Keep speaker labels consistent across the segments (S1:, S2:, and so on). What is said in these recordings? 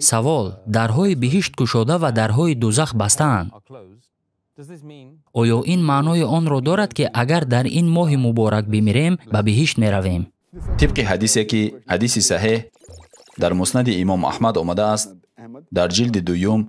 S1: Савол: дарҳои биҳишт кушода ва дарҳои дӯзах бастаанд. Оё ин маънои онро дорад, ки агар дар ин моҳи муборак бимирем, ба биҳишт меравем?
S2: Тибқи ҳадисе, ки ҳадиси саҳеҳ дар муснади имом Аҳмад омадааст, дар ҷилди дуюм,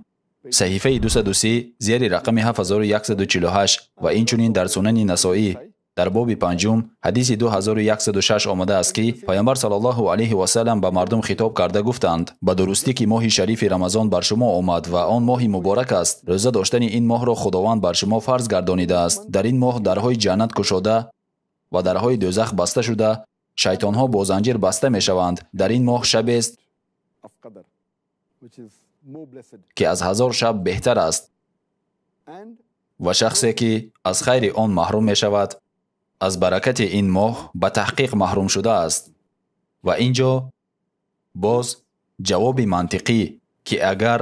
S2: саҳифаи 230, зери рақами 7148, ва инчунин дар Сунани Насоӣ дар боби панҷум, ҳадиси 2106 омадааст, ки Пайғамбар саллаллоҳу алайҳи васаллам ба мардум хитоб карда гуфтанд: ба дурустӣ ки моҳи шарифи Рамазон бар шумо омад ва он моҳи муборак аст. Рӯза доштани ин моҳро Худованд бар шумо фарз гардонидааст. Дар ин моҳ дарҳои ҷаннат кушода ва дарҳои дӯзах баста шуда, шайтонҳо бо занҷир баста мешаванд. Дар ин моҳ шабест, ки аз 1000 шаб беҳтар аст, ва шахсе ки аз хайри он маҳрум мешавад, аз баракати ин моҳ ба таҳқиқ маҳрум шудааст. Ва ин ҷо боз ҷавоби мантиқӣ, ки агар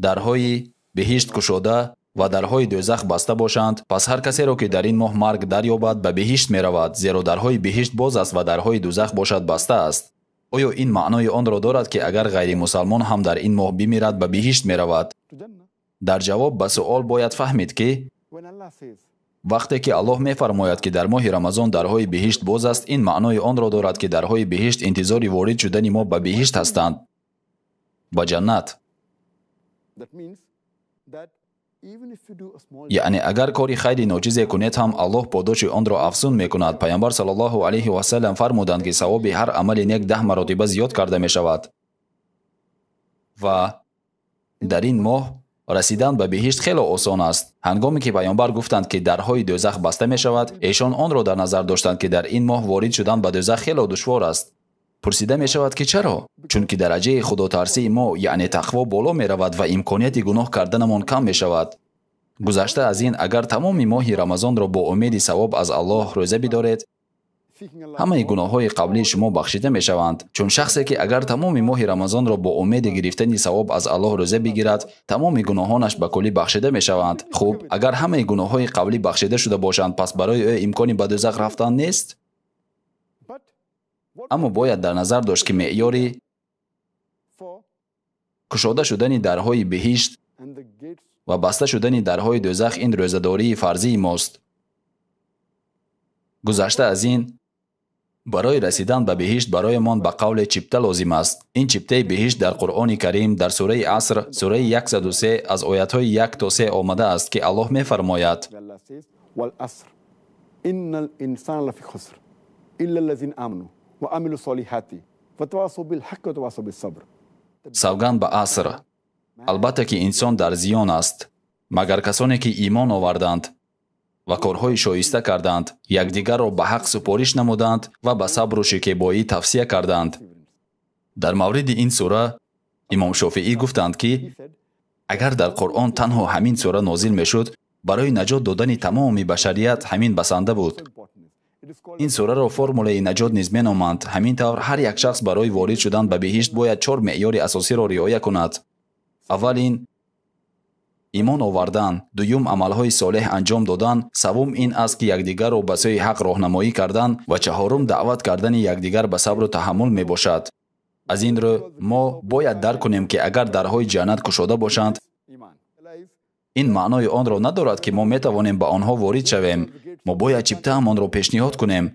S2: дарҳои биҳишт кушода ва дарҳои дӯзах баста бошанд, пас ҳар касеро ки дар ин моҳ марг дарёбад, ба биҳишт меравад, зеро дарҳои биҳишт боз аст ва дарҳои дӯзах бошад баста аст. Оё ин маънои онро дорад, ки агар ғайримусалмон ҳам дар ин моҳ бимирад, ба биҳишт меравад? Дар ҷавоб ба суол бояд фаҳмид, ки вақте ки Аллоҳ мефармояд, ки дар моҳи Рамазон дарҳои биҳишт боз аст, ин маънои онро дорад, ки дарҳои биҳишт интизори ворид шудани мо ба биҳишт ҳастанд, ба ҷаннат. Яъне агар кори хайри ночизе кунед ҳам, Аллоҳ подоши онро афзун мекунад. Пайғамбар саллаллоҳу алайҳи васаллам фармуданд, ки савоби ҳар амали нек 10 маротиба зиёд карда мешавад. Ва дар ин моҳ расидан ба биҳишт хеле осон аст. Ҳангоме ки Пайғамбар гуфтанд, ки дарҳои дӯзах баста мешавад, эшон онро дар назар доштанд, ки дар ин моҳ ворид шудан ба дӯзах хеле душвор аст. Пурсида мешавад, ки чаро? Чунки дараҷаи худотарсии мо, яъне тақво, боло меравад ва имконияти гуноҳ карданамон кам мешавад. Гузашта аз ин, агар тамоми моҳи Рамазонро бо умеди савоб аз Аллоҳ рӯза бидоред, ҳамаи гуноҳҳои қаблии шумо бахшида мешаванд. Чун шахсе ки агар тамоми моҳи Рамазонро бо умеди гирифтани савоб аз Аллоҳ рӯза бигирад, тамоми гуноҳонаш ба куллӣ бахшида мешаванд. Хуб, агар ҳамаи гуноҳҳои қаблӣ бахшида шуда бошанд, пас барои ӯ имкони ба дӯзах рафтан нест? Аммо бояд дар назар дошт, ки меъёри кушода шудани дарҳои биҳишт ва баста шудани дарҳои дӯзах ин рӯзадории фарзии мост. Гузашта аз ин, барои расидан ба биҳишт бароямон ба қавле чипта лозим аст. Ин чиптаи биҳишт дар Қуръони Карим дар сураи Аср, сураи 103 аз оятҳои 1 то 3 омадааст, ки Аллоҳ мефармояд: савганд ба аср, албатта ки инсон дар зиён аст, магар касоне ки имон оварданд ва корҳои шоиста карданд, якдигарро ба ҳақ супориш намуданд ва ба сабру шикебоӣ тавсия карданд. Дар мавриди ин сура имом Шофеӣ гуфтанд, ки агар дар Қуръон танҳо ҳамин сура нозил мешуд, барои наҷот додани тамоми башарият ҳамин басанда буд. Ин сураро формулаи наҷот низ меноманд. Ҳамин тавр ҳар як шахс барои ворид шудан ба биҳишт бояд 4 меъёри асосиро риоя кунад. Аввал ин имон овардан, дуюм амалҳои солеҳ анҷом додан, севум ин аст, ки якдигарро ба сӯи ҳақ роҳнамоӣ кардан ва чаҳорум даъват кардани якдигар ба сабру таҳаммул мебошад. Аз ин рӯ мо бояд дарк кунем, ки агар дарҳои ҷаннат кушода бошанд, ин маънои онро надорад, ки мо метавонем ба онҳо ворид шавем. Мо бояд чиптаамонро пешниҳод кунем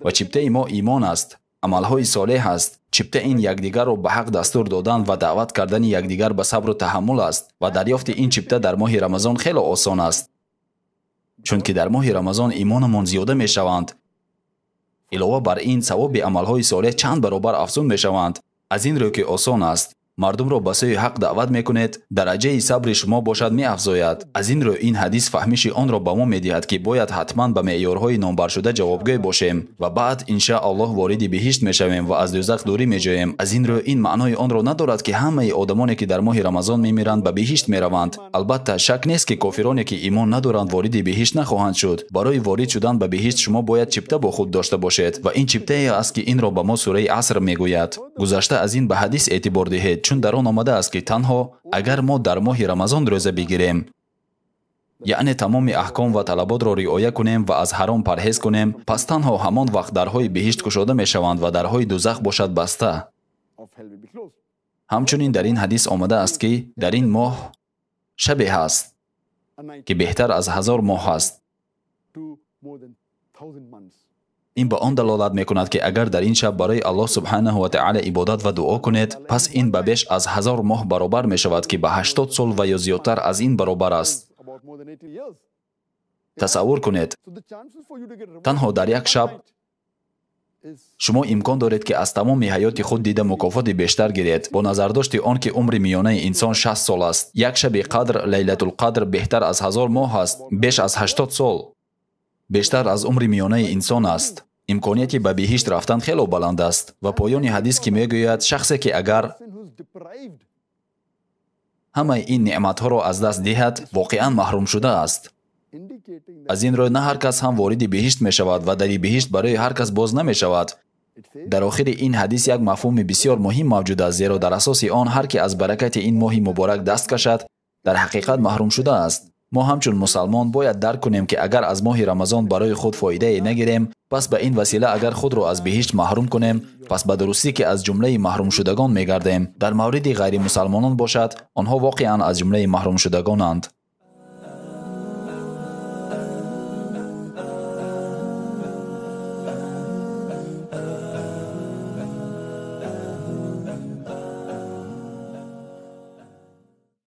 S2: ва чиптаи мо имон аст, амалҳои солеҳ аст. Чипта ин якдигарро ба ҳақ дастур додан ва даъват кардани якдигар ба сабру таҳаммул аст ва дарёфти ин чипта дар моҳи Рамазон хеле осон аст, чунки дар моҳи Рамазон имонамон зиёда мешаванд. Илова бар ин, савоби амалҳои солеҳ чанд баробар афзун мешаванд. Аз ин рӯ ки осон аст, мардумро ба сӯи ҳақ даъват мекунед, дараҷаи сабри шумо бошад меафзояд. Аз ин рӯ ин ҳадис фаҳмиши онро ба мо медиҳад, ки бояд ҳатман ба меъёрҳои номбаршуда ҷавобгӯй бошем ва баъд иншааллоҳ вориди биҳишт мешавем ва аз дӯзах дурӣ меҷоем. Аз ин рӯ ин маънои онро надорад, ки ҳамаи одамоне ки дар моҳи Рамазон мемиранд ба биҳишт мераванд. Албатта шак нест, ки кофироне ки имон надоранд вориди биҳишт нахоҳанд шуд. Барои ворид шудан ба биҳишт шумо бояд чипта бо худ дошта бошед ва ин чиптае аст, ки инро ба мо сураи Аср мегӯяд. Гузашта аз ин ба ҳадис эътибор диҳед, чун дар он омадааст, ки танҳо агар мо дар моҳи Рамазон рӯза бигирем, яъне тамоми аҳком ва талаботро риоя кунем ва аз ҳаром парҳез кунем, пас танҳо ҳамон вақт дарҳои биҳишт кушода мешаванд ва дарҳои дӯзах бошад баста. Ҳамчунин дар ин ҳадис омадааст, ки дар ин моҳ шабе ҳаст, ки беҳтар аз 1000 моҳ аст. Ин ба он далолат мекунад, ки агар дар ин шаб барои Аллоҳ субҳанаҳу ва таъала ибодат ва дуо кунед, пас ин ба беш аз 1000 моҳ баробар мешавад, ки ба 80 сол ва ё зиёдтар аз ин баробар аст. Тасаввур кунед, танҳо дар як шаб шумо имкон доред, ки аз тамоми ҳаёти худ дида мукофоти бештар гиред, бо назардошти он ки умри миёнаи инсон 60 сол аст. Як шаби қадр, Лайлатулқадр, беҳтар аз 1000 моҳ аст, беш аз 80 сол бештар аз умри миёнаи инсон аст. Имконияти ба биҳишт рафтан хело баланд аст. Ва поёни ҳадис ки мегӯяд, шахсе ки агар ҳамаи ин неъматҳоро аз даст диҳад, воқеан маҳрум шудааст. Аз ин рӯ на ҳар кас ҳам вориди биҳишт мешавад ва дари биҳишт барои ҳар кас боз намешавад. Дар охири ин ҳадис як мафҳуми бисёр муҳим мавҷуд аст, зеро дар асоси он ҳар ки аз баракати ин моҳи муборак даст кашад, дар ҳақиқат маҳрум шудааст. Мо ҳамчун мусалмон бояд дарк кунем, ки агар аз моҳи Рамазон барои худ фоидае нагирем, пас ба ин васила агар худро аз биҳишт маҳрум кунем, пас ба дурустӣ ки аз ҷумлаи маҳрумшудагон мегардем. Дар мавриди ғайримусалмонон бошад, онҳо воқеан аз ҷумлаи маҳрумшудагонанд.